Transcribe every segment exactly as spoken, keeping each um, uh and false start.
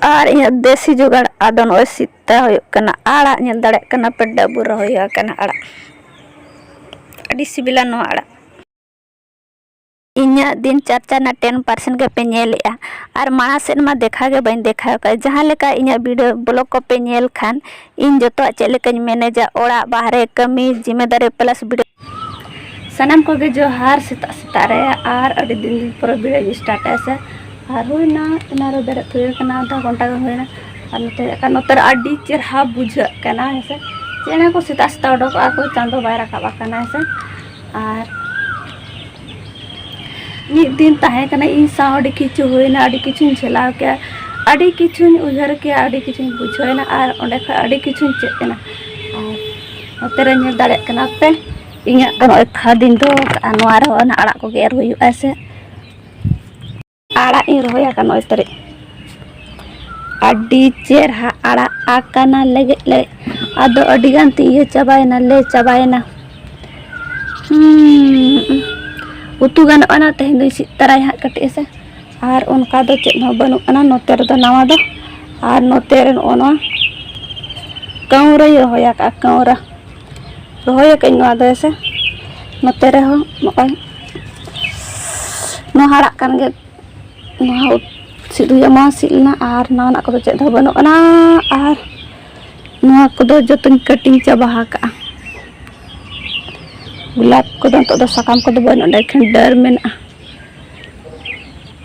ᱟᱨ ᱤᱧᱟᱹᱜ ᱫᱮᱥᱤ ᱡᱚᱜᱟᱲ ᱟᱫᱚ ᱱᱚᱜᱼᱚᱭ ᱥᱤᱛᱟ ᱦᱩᱭᱩᱜ ᱠᱟᱱᱟ ᱟᱲᱟᱜ᱾ ᱧᱮᱞ ᱫᱟᱲᱮᱭᱟᱜ ᱠᱟᱱᱟ ᱯᱮ, ᱰᱟᱹᱵᱩ ᱨᱚᱦᱚᱭ ᱟᱠᱟᱱᱟ ᱟᱲᱟᱜ᱾ ᱟᱹᱰᱤ ᱥᱤᱵᱤᱞᱟ ᱱᱚᱣᱟ ᱟᱲᱟᱜ᱾ ᱤᱧᱟᱹᱜ ᱫᱤᱱ ᱪᱟᱨᱪᱟ ᱨᱮᱱᱟᱜ ten percent ᱜᱮᱯᱮ ᱧᱮᱞᱮᱜᱼᱟ, ᱟᱨ ᱢᱟᱲᱟᱝ ᱥᱮᱫ ᱢᱟ ᱫᱮᱠᱷᱟᱣ ᱜᱮ ᱵᱟᱹᱧ ᱫᱮᱠᱷᱟᱣ ᱠᱟᱜᱼᱟ᱾ ᱡᱟᱦᱟᱸ ᱞᱮᱠᱟ ᱤᱧᱟᱹᱜ video vlog ᱠᱚᱯᱮ ᱧᱮᱞ ᱠᱷᱟᱱ, ᱤᱧ ᱡᱚᱛᱚᱣᱟᱜ ᱪᱮᱫ ᱞᱮᱠᱟᱧ ᱢᱮᱱᱮᱡᱟ, ᱚᱲᱟᱜ, ᱵᱟᱦᱨᱮ, ᱠᱟᱹᱢᱤ, ᱡᱤᱢᱮᱫᱟᱨᱤ plus video᱾ ᱥᱟᱱᱟᱢ ᱠᱚᱜᱮ ᱡᱚᱦᱟᱨ ᱥᱮᱛᱟᱜ ᱥᱮᱛᱟᱜ ᱨᱮ, ᱟᱨ ᱟᱹᱰᱤ ᱫᱤᱱ ᱫᱤᱱ ᱯᱚᱨᱮ video ᱧ start ᱮᱫᱟ ᱥᱮ᱾ ᱟᱨ ᱦᱩᱭᱱᱟ, ᱮᱱᱟᱝ ᱨᱮ ᱵᱮᱨᱮᱫ ᱦᱩᱭ ᱟᱠᱟᱱᱟ, ᱟᱫᱷᱟ ᱜᱷᱚᱱᱴᱟ ᱜᱟᱱ ᱦᱩᱭᱱᱟ᱾ ᱟᱨ ᱱᱚᱛᱮ, ᱱᱚᱛᱮ ᱨᱮ ᱟᱹᱰᱤ ᱪᱮᱨᱦᱟ ᱵᱩᱡᱷᱟᱹᱜ ᱠᱟᱱᱟ ᱦᱮᱸ ᱥᱮ᱾ ᱪᱮᱬᱮ ᱠᱚ ᱥᱮᱛᱟᱜ ᱥᱮᱛᱟᱜ ᱚᱰᱚᱠᱚᱜᱼᱟ ᱠᱚ, ᱪᱟᱸᱫᱚ ᱵᱟᱭ ᱨᱟᱠᱟᱵ ᱟᱠᱟᱱᱟ ᱦᱮᱸ ᱥᱮ᱾ ᱟᱨ ᱢᱤᱫ ᱫᱤᱱ ᱛᱟᱦᱮᱸ ᱠᱟᱱᱟ, ᱤᱧ ᱥᱟᱶ ᱟᱹᱰᱤ ᱠᱤᱪᱷᱩ ᱦᱩᱭᱱᱟ, ᱟᱹᱰᱤ ᱠᱤᱪᱷᱩᱧ ᱡᱷᱮᱞᱟᱣ ᱠᱮᱜᱼᱟ, ᱟᱹᱰᱤ ᱠᱤᱪᱷᱩᱧ ᱩᱭᱦᱟᱹᱨ ᱠᱮᱜᱼᱟ, ᱟᱹᱰᱤ ᱠᱤᱪᱷᱩᱧ ᱵᱩᱡᱷᱟᱹᱣ ᱮᱱᱟ, ᱟᱨ ᱚᱸᱰᱮ ᱠᱷᱚᱱ ᱟᱹᱰᱤ ᱠᱤᱪᱷᱩᱧ ᱪᱮᱫ ᱮᱱᱟ᱾ ᱟᱨ ᱱᱚᱛᱮ ᱨᱮ ᱧᱮᱞ ᱫᱟᱲᱮᱭᱟᱜ ᱠᱟᱱᱟ ᱯᱮ, ᱤᱧᱟᱹᱜ ᱫᱚ ᱱᱚᱜᱼᱚᱭ ᱠᱷᱟᱫᱤᱧ ᱫᱚᱦᱚ ᱠᱟᱜᱼᱟ, ᱱᱚᱣᱟ ᱨᱮᱦᱚᱸ ᱚᱱᱟ ᱟᱲᱟᱜ ᱠᱚᱜᱮ ᱮᱨ ᱦᱩᱭᱩᱜᱼᱟ ᱥᱮ᱾ ᱟᱲᱟᱜ ᱤᱧ ᱨᱚᱦᱚᱭ ᱟᱠᱟᱫ ᱱᱚᱜᱼᱚᱭ ᱛᱟᱹᱨᱤᱡ᱾ ᱟᱹᱰᱤ ᱪᱮᱨᱦᱟ ᱟᱲᱟᱜ ᱟᱠᱟᱱᱟ ᱞᱮᱜᱮᱡ ᱞᱮᱜᱮᱡ᱾ ᱟᱫᱚ ᱟᱹᱰᱤ ᱜᱟᱱ ᱛᱮ ᱤᱭᱟᱹ ᱪᱟᱵᱟᱭᱮᱱᱟ, ᱞᱮ ᱪᱟᱵᱟᱭᱮᱱᱟ᱾ ᱦᱩᱸ, ᱩᱛᱩ ᱜᱟᱱᱚᱜ ᱠᱟᱱᱟ, ᱛᱮᱦᱮᱧ ᱫᱚᱧ ᱥᱤᱫ ᱛᱟᱨᱟᱭᱟ ᱦᱟᱸᱜ ᱠᱟᱹᱴᱤᱡ ᱦᱮᱸᱥᱮ᱾ ᱟᱨ ᱚᱱᱠᱟ ᱫᱚ ᱪᱮᱫ ᱦᱚᱸ ᱵᱟᱹᱱᱩᱜ ᱟᱱᱟ ᱱᱚᱛᱮ ᱨᱮᱫᱚ ᱱᱟᱣᱟ ᱫᱚ᱾ ᱟᱨ ᱱᱚᱛᱮ ᱨᱮ ᱱᱚᱜᱼᱚ ᱱᱚᱣᱟ ᱠᱟᱹᱣᱨᱟᱹᱧ ᱨᱚᱦᱚᱭ ᱟᱠᱟᱫᱼᱟ, ᱠᱟᱹᱣᱨᱟᱹ᱾ ᱨᱚᱦᱚᱭ ᱟᱠᱟᱫᱟᱹᱧ ᱱᱚᱣᱟ ᱫᱚ ᱦᱮᱸᱥᱮ᱾ ᱱᱚᱛᱮ ᱨᱮᱦᱚᱸ ᱱᱚᱜᱼᱚᱭ ᱱᱚᱣᱟ ᱟᱲᱟᱜ ᱠᱟᱱ ᱜᱮ᱾ ᱱᱚᱣᱟ ᱥᱤᱫ ᱦᱩᱭᱩᱜᱼᱟ, ᱢᱟ ᱥᱤᱫ ᱞᱮᱱᱟ, ᱟᱨ ᱱᱟᱣᱟᱱᱟᱜ ᱠᱚᱫᱚ ᱪᱮᱫ ᱦᱚᱸ ᱵᱟᱹᱱᱩᱜ ᱟᱱᱟ᱾ ᱟᱨ ᱱᱚᱣᱟ ᱠᱚᱫᱚ ᱡᱚᱛᱚᱧ cutting ᱪᱟᱵᱟ ᱟᱠᱟᱫᱼᱟ᱾ ᱜᱳᱞᱟᱯ ᱠᱚᱫᱚ ᱱᱤᱛᱚᱜ ᱫᱚ ᱥᱟᱠᱟᱢ ᱠᱚᱫᱚ ᱵᱟᱹᱱᱩᱜ ᱟᱱᱟ, ᱮᱠᱷᱮᱱ ᱰᱟᱹᱨ ᱢᱮᱱᱟᱜᱼᱟ᱾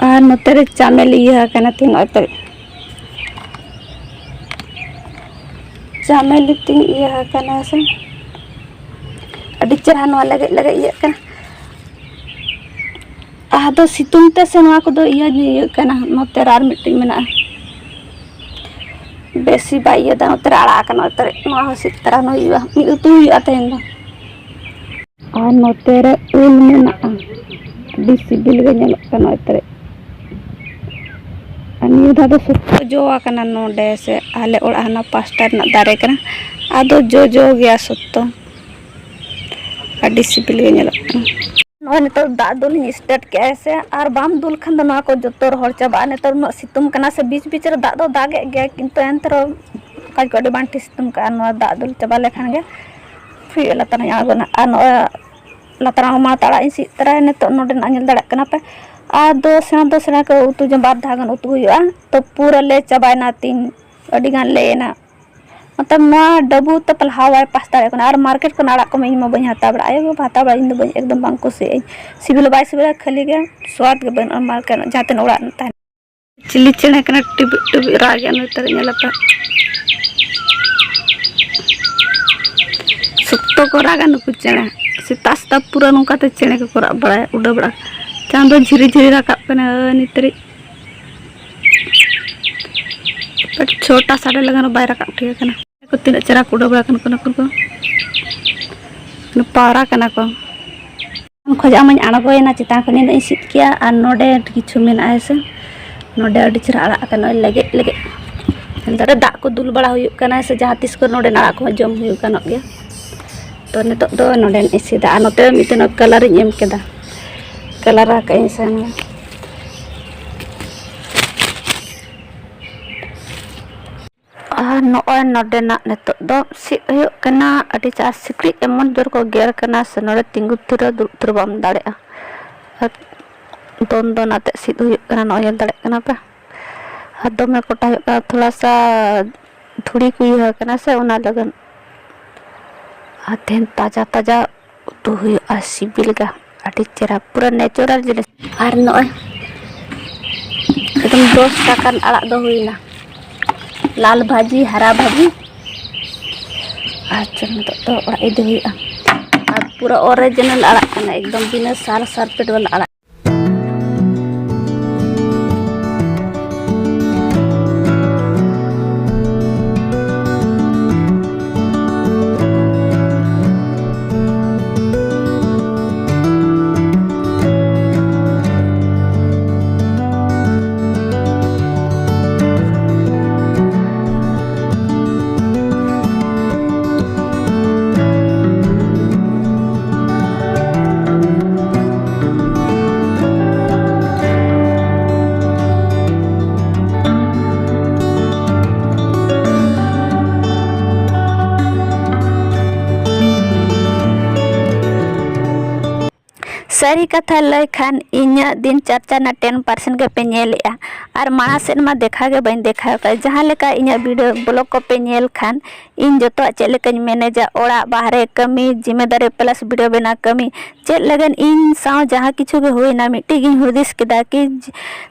ᱟᱨ ᱱᱚᱛᱮ ᱨᱮ ᱪᱟᱢᱮᱞ ᱤᱭᱟᱹ ᱟᱠᱟᱱᱟ ᱛᱤᱧ, ᱱᱚᱜᱼᱚᱭ ᱛᱚ ᱪᱟᱢᱮᱞᱤ ᱛᱤᱧ ᱤᱭᱟᱹ ᱟᱠᱟᱱᱟ ᱥᱮ᱾ ᱟᱹᱰᱤ ᱪᱮᱦᱨᱟ ᱱᱚᱣᱟ ᱞᱮᱜᱮᱡ ᱞᱮᱜᱮᱡ ᱤᱭᱟᱹᱜ ᱠᱟᱱᱟ᱾ ᱟᱫᱚ ᱥᱤᱛᱩᱝ ᱛᱮ ᱥᱮ ᱱᱚᱣᱟ ᱠᱚᱫᱚ ᱤᱭᱟᱹ ᱤᱭᱟᱹᱜ ᱠᱟᱱᱟ᱾ ᱱᱚᱛᱮ ᱨᱮ ᱟᱨ ᱢᱤᱫᱴᱤᱡ ᱢᱮᱱᱟᱜᱼᱟ, ᱵᱮᱥᱤ ᱵᱟᱭ ᱤᱭᱟᱹ ᱫᱟ᱾ ᱱᱚᱛᱮ ᱨᱮ ᱟᱲᱟᱜ ᱟᱠᱟᱱᱟ, ᱱᱚᱛᱮ ᱨᱮ ᱱᱚᱣᱟ ᱦᱚᱸ ᱥᱤᱫ ᱛᱟᱨᱟ ᱦᱩᱭᱩᱜᱼᱟ, ᱢᱤᱫ ᱩᱛᱩ ᱦᱩᱭᱩᱜᱼᱟ ᱛᱮᱦᱮᱧ ᱫᱚ᱾ ᱟᱨ ᱱᱚᱛᱮ ᱨᱮ ᱩᱞ ᱢᱮᱱᱟᱜᱼᱟ, ᱟᱹᱰᱤ ᱥᱤᱵᱤᱞ ᱜᱮ ᱧᱮᱞᱚᱜ ᱠᱟᱱᱟ ᱱᱚᱛᱮ ᱨᱮ᱾ ᱟᱨ ᱱᱤᱭᱟᱹ ᱫᱷᱟᱣ ᱫᱚ ᱥᱚᱠᱛᱚ ᱡᱚ ᱟᱠᱟᱱᱟ ᱱᱚᱰᱮ ᱥᱮ ᱟᱞᱮ ᱚᱲᱟᱜ ᱦᱟᱱᱟ ᱯᱟᱥᱴᱟ ᱨᱮᱱᱟᱜ ᱫᱟᱨᱮ ᱠᱟᱱᱟ, ᱟᱫᱚ ᱡᱚ ᱡᱚ ᱜᱮᱭᱟ ᱥᱚᱠᱛᱚ᱾ ᱟᱹᱰᱤ ᱥᱤᱵᱤᱞ ᱜᱮ ᱧᱮᱞᱚᱜ ᱠᱟᱱᱟ᱾ ᱟᱨ ᱱᱤᱛᱚᱜ ᱫᱟᱜ ᱫᱩᱞ ᱤᱧ start ᱠᱮᱜᱼᱟ ᱥᱮ, ᱟᱨ ᱵᱟᱢ ᱫᱩᱞ ᱠᱷᱟᱱ ᱫᱚ ᱱᱚᱣᱟ ᱠᱚ ᱡᱚᱛᱚ ᱨᱚᱦᱚᱲ ᱪᱟᱵᱟᱜᱼᱟ᱾ ᱱᱤᱛᱚᱜ ᱩᱱᱟᱹᱜ ᱥᱤᱛᱩᱝ ᱠᱟᱱᱟ ᱥᱮ, ᱵᱤᱪ ᱵᱤᱪ ᱨᱮ ᱫᱟᱜ ᱫᱚ ᱫᱟᱜᱮᱫ ᱜᱮᱭᱟ, ᱠᱤᱱᱛᱩ ᱮᱱᱛᱮ ᱨᱮᱦᱚᱸ ᱚᱠᱟ ᱠᱚ ᱟᱹᱰᱤ ᱵᱟᱝ ᱴᱷᱤᱠ ᱥᱤᱛᱩᱝ ᱠᱟᱜᱼᱟ᱾ ᱱᱚᱣᱟ ᱫᱟᱜ ᱫᱩᱞ ᱪᱟᱵᱟ ᱞᱮᱠᱷᱟᱱ ᱜᱮ ᱯᱷᱤᱨ ᱞᱟᱛᱟᱨ ᱤᱧ ᱟᱬᱜᱚᱱᱟ᱾ ᱟᱨ ᱱᱚᱜᱼᱚᱭ ᱞᱟᱛᱟᱨ ᱨᱮ ᱢᱟᱛ ᱟᱲᱟᱜ ᱤᱧ ᱥᱤᱫ ᱛᱚᱨᱟᱭᱟ᱾ ᱱᱤᱛᱚᱜ ᱱᱚᱰᱮᱱᱟᱜ ᱧᱮᱞ ᱫᱟᱲᱮᱭᱟᱜ ᱠᱟᱱᱟ ᱯᱮ᱾ ᱟᱨ ᱫᱚ ᱥᱮᱬᱟ ᱫᱚ ᱥᱮᱬᱟ ᱠᱚ ᱩᱛᱩ ᱡᱚᱢ ᱵᱟᱨ ᱫᱷᱟᱣ ᱜᱟᱱ ᱩᱛᱩ ᱦᱩᱭᱩᱜᱼᱟ᱾ ᱛᱚ ᱯᱩᱨᱟᱹ ᱞᱮ ᱪᱟᱵᱟᱭᱮᱱᱟ ᱛᱤᱧ, ᱟᱹᱰᱤ ᱜᱟᱱ ᱞᱮ ᱮᱱᱟ᱾ ᱢᱚᱛᱞᱚᱵ ᱱᱚᱣᱟ ᱰᱟᱹᱵᱩ ᱛᱮ ᱯᱟᱞᱦᱟᱣ ᱵᱟᱭ ᱯᱟᱥ ᱫᱟᱲᱮᱭᱟᱜ ᱠᱟᱱᱟ᱾ ᱟᱨ ᱢᱟᱨᱠᱮᱴ ᱠᱷᱚᱱ ᱟᱲᱟᱜ ᱠᱚᱢᱟ ᱤᱧ ᱢᱟ ᱵᱟᱹᱧ ᱦᱟᱛᱟᱣ ᱵᱟᱲᱟᱜᱼᱟ, ᱟᱭᱳ ᱵᱟᱵᱟ ᱦᱟᱛᱟᱣ ᱵᱟᱲᱟᱜᱼᱟ, ᱤᱧ ᱫᱚ ᱵᱟᱹᱧ, ᱮᱠᱫᱚᱢ ᱵᱟᱝ ᱠᱩᱥᱤᱭᱟᱜᱼᱟᱹᱧ᱾ ᱥᱤᱵᱤᱞ ᱦᱚᱸ ᱵᱟᱭ ᱥᱤᱵᱤᱞᱟ, ᱠᱷᱟᱹᱞᱤ ᱜᱮ ᱥᱣᱟᱫ ᱜᱮ ᱵᱟᱹᱱᱩᱜᱼᱟ ᱢᱟᱨᱠᱮᱴ ᱡᱟᱦᱟᱸ ᱛᱤᱱᱟᱹᱜ ᱚᱲᱟᱜ ᱨᱮ ᱛᱟᱦᱮᱱ᱾ ᱪᱤᱞᱤ ᱪᱮᱬᱮ ᱠᱟᱱᱟ ᱴᱤᱵᱤᱜ ᱴᱤᱵᱤᱜ ᱨᱟᱜ ᱮᱫ ᱱᱚᱛᱮ ᱨᱮ ᱧᱮᱞ ᱟᱯᱮ᱾ ᱥᱚᱠᱛᱚ ᱠᱚ ᱨᱟᱜᱟ ᱱᱩᱠᱩ ᱪᱮᱬᱮ᱾ ᱥᱮᱛᱟᱜ ᱥᱮᱛᱟᱜ ᱯᱩᱨᱟᱹ ᱱᱚᱝᱠᱟᱛᱮ ᱪᱮᱬᱮ ᱠᱚᱠᱚ ᱨᱟᱜ ᱵᱟᱲᱟᱭᱟ, ᱩᱰᱟᱹᱣ ᱵᱟᱲᱟ᱾ ᱪᱟᱸᱫᱚ ᱡᱷᱤᱨᱤ ᱡᱷᱤᱨᱤ ᱨᱟᱠᱟᱵ ᱠᱟᱱᱟ ᱱᱤᱛ ᱨᱮ᱾ ᱪᱷᱚᱴᱟ ᱥᱟᱰᱮ ᱞᱮᱠᱷᱟᱱ ᱦᱚᱸ ᱵᱟᱭ ᱨᱟᱠᱟᱵ ᱴᱷᱤᱠ ᱟᱠᱟᱱᱟ᱾ ᱠᱚ ᱛᱤᱱᱟᱹᱜ ᱪᱮᱦᱨᱟ ᱠᱚ ᱩᱰᱟᱹᱣ ᱵᱟᱲᱟ ᱠᱟᱱᱟ ᱠᱚ, ᱱᱩᱠᱩ ᱠᱚ᱾ ᱯᱟᱣᱨᱟ ᱠᱟᱱᱟ ᱠᱚ᱾ ᱠᱷᱚᱡᱟᱜ ᱢᱟᱧ ᱟᱬᱜᱚᱭᱮᱱᱟ ᱪᱮᱛᱟᱱ ᱠᱷᱚᱱ, ᱱᱤᱱᱟᱹᱜ ᱤᱧ ᱥᱤᱫ ᱠᱮᱜᱼᱟ᱾ ᱟᱨ ᱱᱚᱰᱮ ᱠᱤᱪᱷᱩ ᱢᱮᱱᱟᱜᱼᱟ ᱦᱮᱸ ᱥᱮ, ᱱᱚᱰᱮ ᱟᱹᱰᱤ ᱪᱮᱦᱨᱟ ᱟᱲᱟᱜ ᱟᱠᱟᱱᱟ, ᱞᱮᱜᱮᱡ ᱞᱮᱜᱮᱡ᱾ ᱱᱚᱰᱮ ᱫᱟᱜ ᱠᱚ ᱫᱩᱞ ᱵᱟᱲᱟ ᱦᱩᱭᱩᱜ ᱠᱟᱱᱟ ᱥᱮ, ᱡᱟᱦᱟᱸ ᱛᱤᱥ ᱠᱚᱨᱮ ᱱᱚᱰᱮ ᱟᱲᱟᱜ ᱠᱚᱦᱚᱸ ᱡᱚᱢ ᱦᱩᱭᱩᱜ ᱜᱟᱱᱚᱜ ᱜᱮᱭᱟ᱾ ᱛᱚ ᱱᱤᱛᱚᱜ ᱫᱚ ᱱᱚᱰᱮᱧ ᱤᱥᱤᱱᱟ᱾ ᱟᱨ ᱱᱚᱛᱮ ᱢᱤᱫᱴᱮᱱ ᱠᱟᱞᱟᱨ ᱤᱧ ᱮᱢ ᱠᱮᱫᱟ, ᱠᱟᱞᱟᱨ ᱟᱠᱟᱫ ᱟᱹᱧ ᱥᱮ᱾ ᱟᱨ ᱱᱚᱜᱼᱚᱭ ᱱᱚᱰᱮᱱᱟᱜ ᱱᱤᱛᱚᱜ ᱫᱚ ᱥᱤᱫ ᱦᱩᱭᱩᱜ ᱠᱟᱱᱟ᱾ ᱟᱹᱰᱤ ᱪᱟᱥ ᱥᱤᱠᱲᱤᱡ ᱮᱢᱚᱱ ᱡᱳᱨ ᱠᱚ ᱜᱮᱨ ᱠᱟᱱᱟ ᱥᱮ, ᱱᱚᱰᱮ ᱛᱤᱸᱜᱩ ᱛᱷᱤᱨ ᱨᱮ ᱫᱩᱲᱩᱵ ᱛᱷᱤᱨ ᱵᱟᱢ ᱫᱟᱲᱮᱭᱟᱜᱼᱟ᱾ ᱟᱨ ᱫᱚᱱ ᱫᱚᱱ ᱟᱛᱮᱫ ᱥᱤᱫ ᱦᱩᱭᱩᱜ ᱠᱟᱱᱟ, ᱱᱚᱜᱼᱚᱭ ᱧᱮᱞ ᱫᱟᱲᱮᱭᱟᱜ ᱠᱟᱱᱟ ᱯᱮ᱾ ᱟᱨ ᱫᱚᱢᱮ ᱠᱚᱴᱟ ᱦᱩᱭᱩᱜ ᱠᱟᱱᱟ, ᱛᱷᱚᱲᱟ ᱥᱟ ᱫᱷᱩᱲᱤ ᱠᱚ ᱤᱭᱟᱹ ᱠᱟᱱᱟ ᱥᱮ, ᱚᱱᱟ ᱞᱟᱹᱜᱤᱫ᱾ ᱟᱨ ᱛᱮᱦᱮᱧ ᱛᱟᱡᱟ ᱛᱟᱡᱟ ᱩᱛᱩ ᱦᱩᱭᱩᱜᱼᱟ, ᱥᱤᱵᱤᱞ ᱜᱮ, ᱟᱹᱰᱤ ᱪᱮᱦᱨᱟ, ᱯᱩᱨᱟᱹ natural ᱡᱤᱱᱤᱥ᱾ ᱟᱨ ᱱᱚᱜᱼᱚᱭ ᱮᱠᱫᱚᱢ ᱫᱚᱥ ᱴᱟᱠᱟᱱ ᱟᱲᱟᱜ ᱫᱚ ᱦᱩᱭᱱᱟ, ᱞᱟᱞ ᱵᱷᱟᱹᱡᱤ, ᱦᱟᱨᱟ ᱵᱷᱟᱹᱡᱤ᱾ ᱟᱨ ᱪᱚᱞ ᱱᱤᱛᱚᱜ ᱫᱚ ᱚᱲᱟᱜ ᱤᱫᱤ ᱦᱩᱭᱩᱜᱼᱟ᱾ ᱟᱨ ᱯᱩᱨᱟᱹ original ᱟᱲᱟᱜ ᱠᱟᱱᱟ, ᱮᱠᱫᱚᱢ ᱵᱤᱱᱟᱹ ᱥᱟᱨ ᱥᱟᱨᱯᱮᱴ ᱵᱟᱞᱟ ᱟᱲᱟᱜ᱾ ᱥᱟᱹᱨᱤ ᱠᱟᱛᱷᱟ ᱞᱟᱹᱭ ᱠᱷᱟᱱ, ᱤᱧᱟᱹᱜ ᱫᱤᱱ ᱪᱟᱨᱪᱟ ᱨᱮᱱᱟᱜ ten percent ᱜᱮᱯᱮ ᱧᱮᱞᱮᱜᱼᱟ᱾ ᱟᱨ ᱢᱟᱲᱟᱝ ᱥᱮᱫ ᱢᱟ ᱫᱮᱠᱷᱟ ᱜᱮ ᱵᱟᱹᱧ ᱫᱮᱠᱷᱟᱣ ᱠᱟᱜᱼᱟ᱾ ᱡᱟᱦᱟᱸ ᱞᱮᱠᱟ ᱤᱧᱟᱹᱜ video blog ᱠᱚᱯᱮ ᱧᱮᱞ ᱠᱷᱟᱱ, ᱤᱧ ᱡᱚᱛᱚᱣᱟᱜ ᱪᱮᱫ ᱞᱮᱠᱟᱧ ᱢᱮᱱᱮᱡᱟ, ᱚᱲᱟᱜ ᱵᱟᱦᱨᱮ ᱠᱟᱹᱢᱤ, ᱡᱤᱢᱮᱫᱟᱨᱤ plus video ᱵᱮᱱᱟᱣ ᱠᱟᱹᱢᱤ, ᱪᱮᱫ ᱞᱟᱹᱜᱤᱫ ᱤᱧ ᱥᱟᱶ ᱡᱟᱦᱟᱸ ᱠᱤᱪᱷᱩ ᱜᱮ ᱦᱩᱭᱱᱟ, ᱢᱤᱫᱴᱤᱡ ᱜᱤᱧ ᱦᱩᱫᱤᱥ ᱠᱮᱫᱟ ᱠᱤ,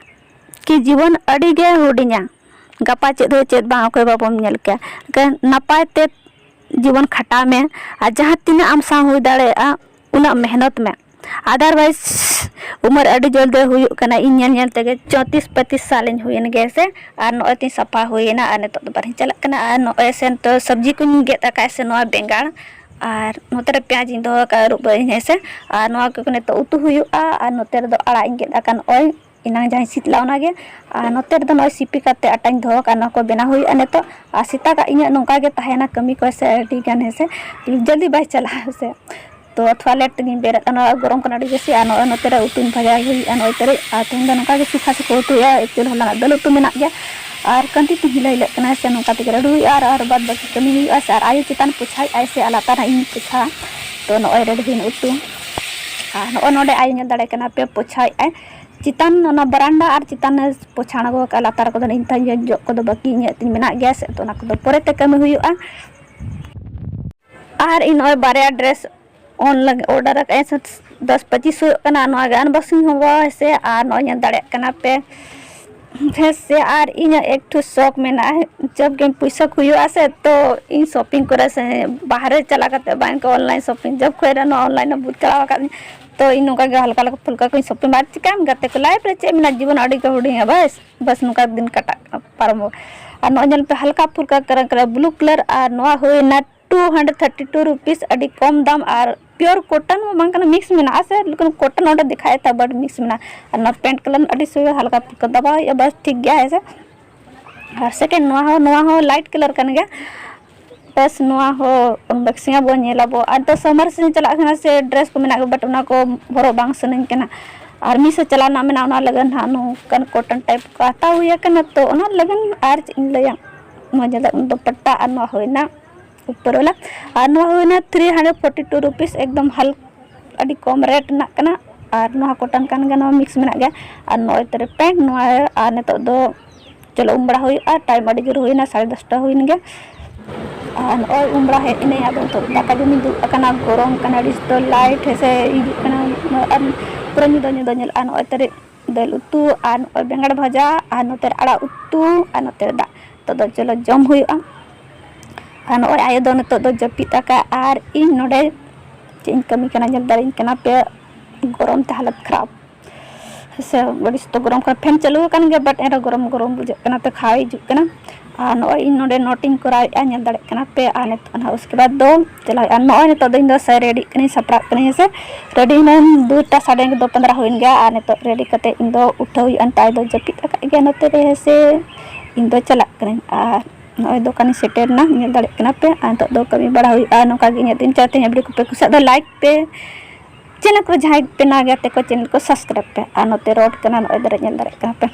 ᱠᱤ ᱡᱤᱵᱚᱱ ᱟᱹᱰᱤ ᱜᱮ ᱦᱩᱰᱤᱧᱟ᱾ ᱜᱟᱯᱟ ᱪᱮᱫ ᱦᱩᱭᱩᱜ ᱪᱮᱫ ᱵᱟᱝ ᱚᱠᱚᱭ ᱵᱟᱵᱚᱱ ᱧᱮᱞ ᱠᱮᱭᱟ᱾ ᱮᱱᱠᱷᱟᱱ ᱱᱟᱯᱟᱭ ᱛᱮ ᱡᱤᱵᱚᱱ ᱠᱷᱟᱴᱟᱣ ᱢᱮ, ᱟᱨ ᱡᱟᱦᱟᱸ ᱛᱤᱱᱟᱹᱜ ᱟᱢ ᱥᱟᱶ ᱦᱩᱭ ᱫᱟᱲᱮᱭᱟᱜᱼᱟ, ᱩᱱᱟᱹᱜ ᱢᱮᱦᱱᱚᱛ ᱢᱮ᱾ Otherwise, ᱩᱢᱮᱨ ᱟᱹᱰᱤ ᱡᱚᱞᱫᱤ ᱦᱩᱭᱩᱜ ᱠᱟᱱᱟ᱾ ᱤᱧ ᱧᱮᱞ ᱧᱮᱞ ᱛᱮᱜᱮ ᱪᱚᱣᱛᱨᱤᱥ ᱯᱚᱸᱭᱛᱨᱤᱥ ᱥᱟᱞ ᱤᱧ ᱦᱩᱭᱮᱱ ᱜᱮ ᱥᱮ, ᱟᱨ ᱱᱚᱜᱼᱚᱭ ᱛᱤᱧ ᱥᱟᱯᱷᱟ ᱦᱩᱭᱮᱱᱟ, ᱟᱨ ᱱᱤᱛᱚᱜ ᱫᱚ ᱵᱟᱨᱦᱮᱧ ᱪᱟᱞᱟᱜ ᱠᱟᱱᱟ᱾ ᱟᱨ ᱱᱚᱜᱼᱚᱭ ᱥᱮ ᱱᱤᱛᱚᱜ ᱥᱚᱵᱽᱡᱤ ᱠᱚᱧ ᱜᱮᱫ ᱟᱠᱟᱫ ᱥᱮ, ᱱᱚᱣᱟ ᱵᱮᱸᱜᱟᱲ, ᱟᱨ ᱱᱚᱛᱮ ᱨᱮ ᱯᱮᱸᱭᱟᱡᱽ ᱤᱧ ᱫᱚᱦᱚ ᱟᱠᱟᱫ, ᱟᱹᱨᱩᱵ ᱟᱹᱧ ᱦᱮᱸ ᱥᱮ᱾ ᱟᱨ ᱱᱚᱣᱟ ᱠᱚ ᱱᱤᱛᱚᱜ ᱩᱛᱩ ᱦᱩᱭᱩᱜᱼᱟ᱾ ᱟᱨ ᱱᱚᱛᱮ ᱨᱮᱫᱚ ᱟᱲᱟᱜ ᱤᱧ ᱜᱮᱫ ᱟᱠᱟᱫ, ᱱᱚᱜᱼᱚᱭ ᱮᱱᱟᱝ ᱡᱟᱦᱟᱸᱧ ᱥᱤᱫ ᱞᱮᱫ ᱚᱱᱟᱜᱮ᱾ ᱟᱨ ᱱᱚᱛᱮ ᱨᱮᱫᱚ ᱱᱚᱜᱼᱚᱭ ᱥᱤᱯᱤ ᱠᱟᱛᱮ ᱟᱴᱟᱧ ᱫᱚᱦᱚ ᱠᱟᱜᱼᱟ, ᱱᱚᱣᱟ ᱠᱚ ᱵᱮᱱᱟᱣ ᱦᱩᱭᱩᱜᱼᱟ ᱱᱤᱛᱚᱜ᱾ ᱟᱨ ᱥᱮᱛᱟᱜᱟᱜ ᱤᱧᱟᱹᱜ ᱱᱚᱝᱠᱟ ᱜᱮ ᱛᱟᱦᱮᱱᱟ ᱠᱟᱹᱢᱤ ᱠᱚ ᱥᱮ, ᱟᱹᱰᱤ ᱜᱟᱱ ᱦᱮᱸ ᱥᱮ, ᱡᱚᱞᱫᱤ ᱵᱟᱭ ᱪᱟᱞᱟᱜᱼᱟ ᱦᱮᱸ ᱥᱮ᱾ ᱛᱚ ᱛᱷᱚᱲᱟ late ᱛᱮᱜᱤᱧ ᱵᱮᱨᱮᱫ ᱠᱟᱱᱟ, ᱜᱚᱨᱚᱢ ᱠᱟᱱᱟ ᱟᱹᱰᱤ ᱡᱟᱹᱥᱛᱤ᱾ ᱟᱨ ᱱᱚᱜᱼᱚᱭ ᱱᱚᱛᱮ ᱨᱮ ᱩᱛᱩᱧ ᱵᱷᱟᱡᱟᱭ ᱦᱩᱭᱩᱜᱼᱟ ᱱᱚᱜᱼᱚᱭ ᱛᱟᱹᱨᱤᱡ᱾ ᱟᱨ ᱛᱮᱦᱮᱧ ᱫᱚ ᱱᱚᱝᱠᱟ ᱜᱮ ᱥᱩᱠᱷᱟ ᱥᱩᱠᱷᱟ ᱩᱛᱩ ᱦᱩᱭᱩᱜᱼᱟ, actually ᱦᱚᱞᱟᱱᱟᱜ ᱫᱟᱹᱞ ᱩᱛᱩ ᱢᱮᱱᱟᱜ ᱜᱮᱭᱟ᱾ ᱟᱨ ᱠᱟᱹᱱᱛᱤ ᱛᱤᱧ ᱦᱤᱞᱟᱹ ᱦᱤᱞᱟᱹᱜ ᱠᱟᱱᱟ ᱥᱮ, ᱱᱚᱝᱠᱟ ᱛᱮᱜᱮ ᱞᱟᱹᱰᱩ ᱦᱩᱭᱩᱜᱼᱟ᱾ ᱟᱨ, ᱟᱨ ᱵᱟᱫ ᱵᱟᱹᱠᱤ ᱠᱟᱹᱢᱤ ᱦᱩᱭᱩᱜᱼᱟ ᱥᱮ᱾ ᱟᱨ ᱟᱭᱳ ᱪᱮᱛᱟᱱ ᱯᱳᱪᱷᱟᱣᱮᱫ ᱟᱭ ᱥᱮ, ᱟᱨ ᱞᱟᱛᱟᱨ ᱦᱟᱸᱜ ᱤᱧ ᱯᱳᱪᱷᱟᱣᱟ᱾ ᱛᱚ ᱱᱚᱜᱼᱚᱭ ready ᱦᱩᱭᱱᱟ ᱩᱛᱩ᱾ ᱟᱨ ᱱᱚᱜᱼᱚᱭ ᱱᱚᱰᱮ ᱟᱭᱳ ᱧᱮᱞ ᱫᱟᱲᱮ ᱠᱟᱱᱟ ᱯᱮ, ᱯᱳᱪᱷᱟᱣᱮᱫ ᱟᱭ᱾ ᱪᱮᱛᱟᱱ ᱚᱱᱟ ᱵᱟᱨᱟᱱᱰᱟ ᱟᱨ ᱪᱮᱛᱟᱱ ᱮ ᱯᱳᱪᱷᱟ ᱟᱬᱜᱚ ᱟᱠᱟᱫᱼᱟ, ᱞᱟᱛᱟᱨ ᱠᱚᱫᱚ ᱱᱤᱛ ᱦᱚᱸ ᱡᱚᱜ ᱠᱚᱫᱚ ᱵᱟᱹᱠᱤ ᱤᱧᱟᱹᱜ ᱛᱤᱧ ᱢᱮᱱᱟᱜ ᱜᱮᱭᱟ ᱥᱮ, ᱛᱚ ᱚᱱᱟ ᱠᱚᱫᱚ ᱯᱚᱨᱮᱛᱮ ᱠᱟᱹᱢᱤ ᱦᱩᱭᱩᱜᱼᱟ᱾ ᱟᱨ ᱤᱧ ᱱᱚᱜᱼᱚᱭ ᱵᱟᱨᱭᱟ dress on ᱞᱟᱹᱜᱤᱫ order ᱟᱠᱟᱫ ᱟᱹᱧ, ᱫᱚᱥ ᱯᱚᱸᱪᱤᱥ ᱦᱩᱭᱩᱜ ᱠᱟᱱᱟ᱾ ᱱᱚᱣᱟ ᱜᱮ unboxing ᱦᱚᱸ ᱵᱚ ᱦᱮᱸ ᱥᱮ᱾ ᱟᱨ ᱱᱚᱜᱼᱚᱭ ᱧᱮᱞ ᱫᱟᱲᱮᱭᱟᱜ ᱠᱟᱱᱟ ᱯᱮ ᱦᱮᱸ ᱥᱮ᱾ ᱟᱨ ᱤᱧᱟᱹᱜ ᱮᱠᱴᱩ ᱥᱚᱠ ᱢᱮᱱᱟᱜᱼᱟ, ᱡᱚᱵ ᱜᱮ ᱯᱩᱭᱥᱟᱹ ᱠᱚ ᱦᱩᱭᱩᱜᱼᱟ ᱥᱮ, ᱛᱚ ᱤᱧ shopping ᱠᱚᱨᱮ ᱥᱮ ᱵᱟᱦᱨᱮ ᱪᱟᱞᱟᱣ ᱠᱟᱛᱮ ᱵᱟᱝ ᱠᱚ online shopping, ᱡᱚᱵ ᱠᱷᱚᱡ ᱨᱮ ᱱᱚᱣᱟ online ᱵᱩᱡᱽ ᱪᱟᱞᱟᱣ ᱟᱠᱟᱫ ᱛᱚ ᱤᱧ ᱱᱚᱝᱠᱟ ᱜᱮ ᱦᱟᱞᱠᱟ ᱦᱟᱞᱠᱟ ᱯᱷᱩᱞᱠᱟ ᱠᱚᱧ shopping ᱵᱟᱲᱟ᱾ ᱪᱤᱠᱟᱹᱭᱟᱢ ᱜᱟᱛᱮ ᱠᱚ, life ᱨᱮ ᱪᱮᱫ ᱢᱮᱱᱟᱜᱼᱟ, ᱡᱤᱵᱚᱱ ᱟᱹᱰᱤ ᱜᱮ ᱦᱩᱰᱤᱧᱟ, ᱵᱟᱥ, ᱵᱟᱥ ᱱᱚᱝᱠᱟ ᱫᱤᱱ ᱠᱟᱴᱟᱜ ᱠᱟᱱᱟ, ᱯᱟᱨᱚᱢᱚᱜᱼᱟ᱾ ᱟᱨ ᱱᱚᱜᱼᱚᱭ ᱧᱮᱞ ᱯᱮ ᱦᱟᱞᱠᱟ ᱯᱷᱩᱞᱠᱟ ᱠᱟᱨᱟ ᱠᱟᱨᱟ blue colour, ᱟᱨ ᱱᱚᱣᱟ ᱦᱩᱭᱱᱟ two hundred thirty two rupees, ᱟᱹᱰᱤ ᱠᱚᱢ ᱫᱟᱢ ᱟᱨ pure cotton ᱦᱚᱸ ᱵᱟᱝ ᱠᱟᱱᱟ, mix ᱢᱮᱱᱟᱜᱼᱟ ᱥᱮ, ᱞᱮᱠᱤᱱ cotton ᱚᱸᱰᱮ ᱫᱮᱠᱷᱟᱣᱮᱫ ᱛᱟᱦᱮᱸ but mix ᱢᱮᱱᱟᱜᱼᱟ᱾ ᱟᱨ ᱱᱚᱣᱟ pant colour ᱟᱹᱰᱤ ᱥᱩᱭ ᱦᱟᱞᱠᱟ ᱯᱷᱩᱞᱠᱟ ᱫᱟᱵᱟᱣ ᱦᱩᱭᱩᱜᱼᱟ, ᱵᱟᱥ ᱴᱷᱤᱠ ᱜᱮᱭᱟ ᱦᱮᱸ ᱥᱮ᱾ ᱟᱨ second ᱱᱚᱣᱟ ᱦᱚᱸ, ᱱᱚᱣᱟ ᱦᱚᱸ light colour ᱠᱟᱱ ᱜᱮᱭᱟ᱾ ᱵᱟᱥ ᱱᱚᱣᱟ ᱦᱚᱸ unboxing ᱟᱵᱚ, ᱧᱮᱞ ᱟᱵᱚ᱾ ᱟᱨ ᱫᱚ summer season ᱪᱟᱞᱟᱜ ᱠᱟᱱᱟ ᱥᱮ, dress ᱠᱚ ᱢᱮᱱᱟᱜ ᱜᱮᱭᱟ but ᱚᱱᱟ ᱠᱚ ᱦᱚᱨᱚᱜ ᱵᱟᱝ ᱥᱟᱱᱟᱧ ᱠᱟᱱᱟ᱾ ᱟᱨ ᱢᱤᱫ ᱥᱮᱫ ᱪᱟᱞᱟᱜ ᱨᱮᱱᱟᱜ ᱢᱮᱱᱟᱜᱼᱟ, ᱚᱱᱟ ᱞᱟᱹᱜᱤᱫ ᱦᱟᱸᱜ ᱱᱚᱝᱠᱟᱱ cotton type ᱠᱚ ᱦᱟᱛᱟᱣ ᱦᱩᱭ ᱟᱠᱟᱱᱟ᱾ ᱛᱚ ᱚᱱᱟ ᱞᱟᱹᱜᱤᱫ ᱟᱨ ᱪᱮᱫ ᱤᱧ ᱞᱟᱹᱭᱟ, ᱱᱚᱣᱟ ᱡᱟᱫᱟ ᱫᱩᱯᱟᱴᱟ ᱟᱨ ᱱᱚᱣᱟ ᱦᱩᱭᱱᱟ ᱩᱯᱚᱨ ᱣᱟᱞᱟ᱾ ᱟᱨ ᱱᱚᱣᱟ ᱦᱩᱭᱱᱟ three hundred forty two rupees, ᱮᱠᱫᱚᱢ ᱦᱟᱞᱠᱟ ᱟᱹᱰᱤ ᱠᱚᱢ ᱨᱮᱴ ᱨᱮᱱᱟᱜ ᱠᱟᱱᱟ᱾ ᱟᱨ ᱱᱚᱣᱟ ᱠᱚᱴᱚᱱ ᱠᱟᱱ ᱜᱮᱭᱟ, ᱱᱚᱣᱟ ᱢᱤᱠᱥ ᱢᱮᱱᱟᱜ ᱜᱮᱭᱟ᱾ ᱟᱨ ᱱᱚᱜᱼᱚᱭ ᱛᱟᱨᱮ ᱯᱮᱱᱴ ᱱᱚᱣᱟ᱾ ᱟᱨ ᱱᱤᱛᱚᱜ ᱫᱚ ᱪᱚᱞᱚ ᱩᱢ ᱵᱟᱲᱟ ᱦᱩᱭᱩᱜᱼᱟ, ᱴᱟᱭᱤᱢ ᱟᱹᱰᱤ ᱡᱳᱨ ᱦᱩᱭᱱᱟ, ᱥᱟᱲᱮ ᱫᱚᱥᱴᱟ ᱦᱩᱭᱮᱱ ᱜᱮᱭᱟ᱾ ᱟᱨ ᱱᱚᱜᱼᱚᱭ ᱩᱢ ᱵᱟᱲᱟ ᱦᱮᱡ ᱮᱱᱟᱹᱧ, ᱟᱫᱚ ᱱᱤᱛᱚᱜ ᱫᱟᱠᱟ ᱡᱚᱢᱤᱧ ᱫᱩᱲᱩᱵ ᱟᱠᱟᱱᱟ᱾ ᱜᱚᱨᱚᱢ ᱠᱟᱱᱟ ᱟᱹᱰᱤ ᱥᱚᱠᱛᱚ, ᱞᱟᱭᱤᱴ ᱦᱮᱸᱥᱮ ᱦᱤᱡᱩᱜ ᱠᱟᱱᱟ, ᱟᱨ ᱯᱩᱨᱟᱹ ᱧᱤᱫᱟᱹ ᱧᱤᱫᱟᱹ ᱧᱮᱞᱚᱜᱼᱟ᱾ ᱱᱚᱜᱼᱚᱭ ᱛᱟᱨᱮ ᱫᱟᱹᱞ ᱩᱛᱩ ᱟᱨ ᱱᱚᱜᱼᱚᱭ ᱵᱮᱸᱜᱟᱲ ᱵᱷᱟᱡᱟ ᱟᱨ ᱱᱚᱛᱮ ᱨᱮ ᱟᱲᱟᱜ ᱩᱛᱩ ᱟᱨ ᱱᱚᱛᱮ ᱨᱮ ᱫᱟᱜ᱾ ᱱᱤᱛᱚᱜ ᱫᱚ ᱪᱚᱞᱚ ᱡᱚᱢ ᱦᱩᱭᱩᱜᱼᱟ᱾ ᱟᱨ ᱱᱚᱜᱼᱚᱭ ᱟᱭᱳ ᱫᱚ ᱱᱤᱛᱚᱜ ᱫᱚ ᱡᱟᱹᱯᱤᱫ ᱟᱠᱟᱫ ᱟᱨ ᱤᱧ ᱱᱚᱰᱮ ᱪᱮᱫ ᱤᱧ ᱠᱟᱹᱢᱤ ᱠᱟᱱᱟ ᱧᱮᱞ ᱫᱟᱲᱮᱭᱟᱹᱧ ᱠᱟᱱᱟ ᱯᱮ᱾ ᱜᱚᱨᱚᱢ ᱛᱮ ᱦᱟᱞᱚᱛ ᱠᱷᱟᱨᱟᱯ ᱦᱮᱸᱥᱮ, ᱟᱹᱰᱤ ᱥᱚᱠᱛᱚ ᱜᱚᱨᱚᱢ ᱠᱟᱱᱟ᱾ ᱯᱷᱮᱱ ᱪᱟᱹᱞᱩ ᱟᱠᱟᱱ ᱜᱮᱭᱟ, ᱵᱟᱴ ᱮᱱᱨᱮᱦᱚᱸ ᱜᱚᱨᱚᱢ ᱜᱚᱨᱚᱢ ᱵᱩᱡᱷᱟᱹᱜ ᱠᱟᱱᱟ, ᱛᱚ ᱠᱷᱟᱣᱟ ᱦᱤᱡᱩᱜ ᱠᱟᱱᱟ᱾ ᱟᱨ ᱱᱚᱜᱼᱚᱭ ᱤᱧ ᱱᱚᱰᱮ ᱱᱳᱴ ᱤᱧ ᱠᱚᱨᱟᱣᱮᱫᱼᱟ, ᱧᱮᱞ ᱫᱟᱲᱮᱭᱟᱜ ᱠᱟᱱᱟ ᱯᱮ᱾ ᱟᱨ ᱱᱤᱛᱚᱜ ᱱᱟᱦᱟᱜ ᱩᱥᱠᱮ ᱵᱟᱫᱽ ᱫᱚ ᱪᱟᱞᱟᱣ ᱦᱩᱭᱩᱜᱼᱟ᱾ ᱱᱚᱜᱼᱚᱭ ᱱᱤᱛᱚᱜ ᱫᱚ ᱤᱧ ᱫᱚ ᱥᱟᱭ ᱨᱮᱰᱤᱜ ᱠᱟᱹᱱᱟᱹᱧ, ᱥᱟᱯᱲᱟᱜ ᱠᱟᱹᱱᱟᱹᱧ ᱦᱮᱸᱥᱮ᱾ ᱨᱮᱰᱤ ᱮᱱᱟᱹᱧ ᱫᱩᱴᱟ ᱥᱟᱰᱮ ᱫᱚ ᱯᱚᱱᱫᱽᱨᱟ ᱦᱩᱭᱮᱱ ᱜᱮᱭᱟ᱾ ᱟᱨ ᱱᱤᱛᱚᱜ ᱨᱮᱰᱤ ᱠᱟᱛᱮ ᱤᱧ ᱫᱚ ᱩᱴᱷᱟᱹᱣ ᱦᱩᱭᱩᱜᱼᱟ, ᱱᱤᱛᱚᱜ ᱟᱭᱳ ᱫᱚ ᱡᱟᱹᱯᱤᱫ ᱟᱠᱟᱫ ᱜᱮᱭᱟ ᱱᱚᱛᱮ ᱨᱮ ᱦᱮᱸᱥᱮ᱾ ᱤᱧ ᱫᱚ ᱪᱟᱞᱟᱜ ᱠᱟᱹᱱᱟᱹᱧ᱾ ᱟᱨ ᱱᱚᱜᱼᱚᱭ ᱫᱚᱠᱟᱱᱤᱧ ᱥᱮᱴᱮᱨ ᱮᱱᱟ, ᱧᱮᱞ ᱫᱟᱲᱮᱭᱟᱜ ᱠᱟᱱᱟ ᱯᱮ᱾ ᱟᱨ ᱱᱤᱛᱚᱜ ᱫᱚ ᱠᱟᱹᱢᱤ ᱵᱟᱲᱟ ᱦᱩᱭᱩᱜᱼᱟ᱾ ᱱᱚᱝᱠᱟ ᱜᱮ ᱤᱧᱟᱹᱜ ᱫᱤᱱ ᱪᱟᱞᱟᱜ ᱛᱤᱧᱟᱹ᱾ ᱵᱷᱤᱰᱤᱭᱳ ᱠᱚᱯᱮ ᱠᱩᱥᱤᱭᱟᱜ ᱫᱚ ᱞᱟᱭᱤᱠ ᱯᱮ, ᱪᱮᱱᱮᱞ ᱠᱚᱨᱮ ᱡᱟᱦᱟᱸᱭ ᱯᱮ ᱱᱟᱣᱟ ᱜᱮᱭᱟ ᱛᱮᱠᱚ ᱪᱮᱱᱮᱞ ᱠᱚ ᱥᱟᱵᱥᱠᱨᱟᱭᱤᱵᱽ ᱯᱮ᱾ ᱟᱨ ᱱᱚᱛᱮ ᱨᱳᱰ ᱠᱟᱱᱟ, ᱱᱚᱜᱼᱚᱭ ᱫᱟᱨᱮ ᱧᱮᱞ ᱫᱟᱲᱮᱭᱟᱜ ᱠᱟᱱᱟ ᱯᱮ᱾